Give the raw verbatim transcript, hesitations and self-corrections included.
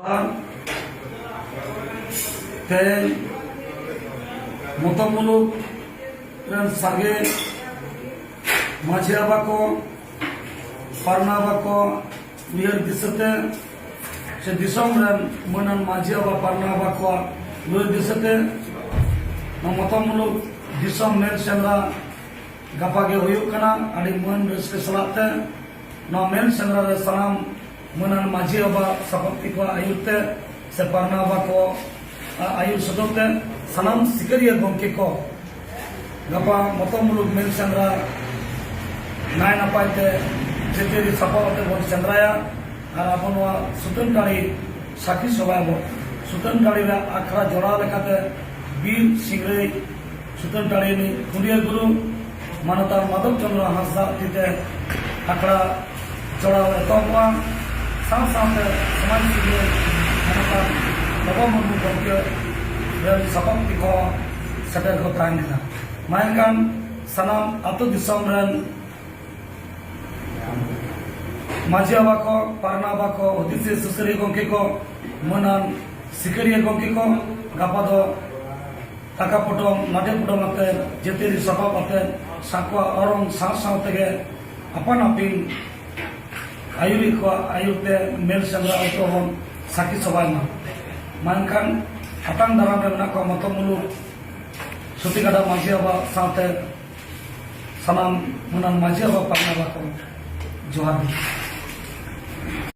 ᱟᱨ ᱛᱮᱦᱮᱧ ᱢᱚᱛᱚ ᱢᱩᱞᱩᱠ ᱨᱮᱱ ᱥᱟᱸᱜᱮ ᱢᱟᱹᱡᱷᱤ ᱵᱟᱵᱟ ᱠᱚ, ᱯᱟᱨᱱᱟ ᱵᱟᱵᱟ ᱠᱚ ᱩᱭᱦᱟᱹᱨ ᱫᱤᱥᱟᱹᱛᱮ, ᱥᱮ ᱫᱤᱥᱚᱢ ᱨᱮᱱ ᱢᱟᱹᱱᱟᱱ ᱢᱟᱹᱡᱷᱤ ᱵᱟᱵᱟ, ᱯᱟᱨᱱᱟ ᱵᱟᱵᱟ ᱠᱚᱣᱟᱜ ᱩᱭᱦᱟᱹᱨ ᱫᱤᱥᱟᱹᱛᱮ ᱱᱚᱣᱟ ᱢᱚᱛᱚ ᱢᱩᱞᱩᱠ ᱫᱤᱥᱚᱢ ᱢᱮᱞ ᱥᱮᱸᱫᱽᱨᱟ ᱜᱟᱯᱟ ᱜᱮ ᱦᱩᱭᱩᱜ ᱠᱟᱱᱟ᱾ ᱟᱹᱰᱤ ᱢᱟᱹᱱ ᱨᱟᱹᱥᱠᱟᱹ ᱥᱟᱞᱟᱜ ᱛᱮ ᱱᱚᱣᱟ ᱢᱮᱞ ᱥᱮᱸᱫᱽᱨᱟ ᱨᱮ ᱥᱟᱱᱟᱢ ᱢᱟᱹᱱᱟᱱ ᱢᱟᱹᱡᱷᱤ ᱵᱟᱵᱟ ᱥᱟᱯᱟᱵ ᱛᱮᱠᱚᱣᱟᱜ ᱟᱹᱭᱩᱨ ᱛᱮ ᱥᱮ ᱯᱟᱨᱱᱟ ᱵᱟᱵᱟ ᱠᱚ ᱟ-, ᱟᱹᱭᱩᱨ ᱥᱚᱫᱚᱨ ᱛᱮ ᱥᱟᱱᱟᱢ ᱥᱤᱠᱟᱹᱨᱤᱭᱟᱹ ᱜᱚᱢᱠᱮ ᱠᱚ ᱜᱟᱯᱟ ᱢᱚᱛᱚ ᱢᱩᱞᱩᱠ ᱢᱮᱞ ᱥᱮᱸᱫᱽᱨᱟ ᱱᱟᱭ ᱱᱟᱯᱟᱭ ᱛᱮ ᱡᱟᱹᱛᱤᱭᱟᱹᱨᱤ ᱥᱟᱯᱟᱵ ᱟᱛᱮ ᱵᱚᱱ ᱥᱮᱸᱫᱽᱨᱟᱭᱟ᱾ ᱟᱨ ᱟᱵᱚ ᱱᱚᱣᱟ ᱥᱩᱛᱟᱹᱱ ᱴᱟᱺᱰᱤ ᱥᱟᱹᱠᱷᱤ ᱥᱚᱵᱷᱟ ᱵᱚᱱ ᱥᱩᱛᱟᱹᱱ ᱴᱟᱺᱰᱤ ᱨᱮ ᱟᱠᱷᱲᱟ ᱡᱚᱲᱟᱣ ᱞᱮᱠᱟᱛᱮ ᱵᱤᱨ ᱥᱤᱝᱨᱟᱹᱭ ᱥᱩᱛᱟᱹᱱ ᱴᱟᱺᱰᱤ ᱨᱤᱱᱤᱡ ᱠᱩᱸᱰᱤᱭᱟᱹ ᱜᱩᱨᱩ ᱢᱟᱱᱚᱛᱟᱱ ᱢᱟᱫᱷᱚᱵ ᱪᱚᱸᱫᱽᱨᱚ ᱦᱟᱸᱥᱫᱟᱜ ᱛᱤᱛᱮ ᱟᱠᱷᱲᱟ ᱡᱚᱲᱟᱣ ᱮᱛᱚᱦᱚᱵᱚᱜᱼᱟ᱾ ᱥᱟᱶ ᱥᱟᱶᱛᱮ ᱥᱚᱢᱟᱡᱽ ᱥᱤᱨᱡᱟᱹᱣ ᱢᱟᱱᱚᱛᱟᱱ ᱵᱟᱵᱟ ᱢᱩᱨᱢᱩ ᱜᱚᱢᱠᱮ ᱨᱮᱱ ᱥᱟᱯᱟᱵ ᱛᱤ ᱠᱚ ᱥᱮᱴᱮᱨ ᱠᱚ ᱛᱟᱦᱮᱱ ᱠᱟᱱᱟ᱾ ᱢᱟ ᱮᱱᱠᱷᱟᱱ ᱥᱟᱱᱟᱢ ᱟᱹᱛᱩ ᱫᱤᱥᱚᱢ ᱨᱮᱱ ᱢᱟᱹᱡᱷᱤ ᱵᱟᱵᱟ ᱠᱚ, ᱯᱟᱨᱱᱟ ᱵᱟᱵᱟ ᱠᱚ, ᱦᱩᱫᱤᱥᱤᱭᱟᱹ ᱥᱩᱥᱟᱹᱨᱤᱭᱟᱹ ᱜᱚᱢᱠᱮ ᱠᱚ, ᱢᱟᱹᱱᱟᱱ ᱥᱤᱠᱟᱹᱨᱤᱭᱟᱹ ᱜᱚᱢᱠᱮ ᱠᱚ, ᱜᱟᱯᱟ ᱫᱚ ᱫᱟᱠᱟ ᱯᱚᱴᱚᱢ, ᱞᱟᱴᱷᱮ ᱯᱚᱴᱚᱢ ᱟᱛᱮ, ᱡᱟᱹᱛᱤᱭᱟᱹᱨᱤ ᱥᱟᱯᱟᱵ ᱟᱛᱮ, ᱥᱟᱠᱣᱟ ᱚᱨᱚᱝ ᱥᱟᱶ ᱥᱟᱶ ᱛᱮᱜᱮ ᱟᱯᱟᱱ ᱟᱹᱯᱤᱱ ᱟᱹᱭᱩᱨᱤᱡ ᱠᱚᱣᱟᱜ ᱟᱹᱭᱩᱨ ᱛᱮ ᱢᱮᱞ ᱥᱮᱸᱫᱽᱨᱟ ᱚᱠᱛᱚ ᱵᱚᱱ ᱥᱟᱹᱠᱷᱤ ᱥᱚᱵᱷᱟᱭ ᱢᱟ᱾ ᱢᱮᱱᱠᱷᱟᱱ ᱦᱟᱛᱟᱝ ᱫᱟᱨᱟᱢ ᱨᱮ ᱢᱮᱱᱟᱜ ᱠᱚᱣᱟ ᱢᱚᱛᱚ ᱢᱩᱞᱩᱠ ᱥᱩᱛᱤ ᱜᱟᱰᱟ ᱢᱟᱹᱡᱷᱤ ᱵᱟᱵᱟ ᱥᱟᱶᱛᱮ ᱥᱟᱱᱟᱢ ᱢᱟᱹᱱᱟᱱ ᱢᱟᱹᱡᱷᱤ ᱵᱟᱵᱟ, ᱯᱟᱨᱜᱟᱱᱟ ᱵᱟᱵᱟ ᱠᱚ, ᱡᱚᱦᱟᱨ ᱜᱮ᱾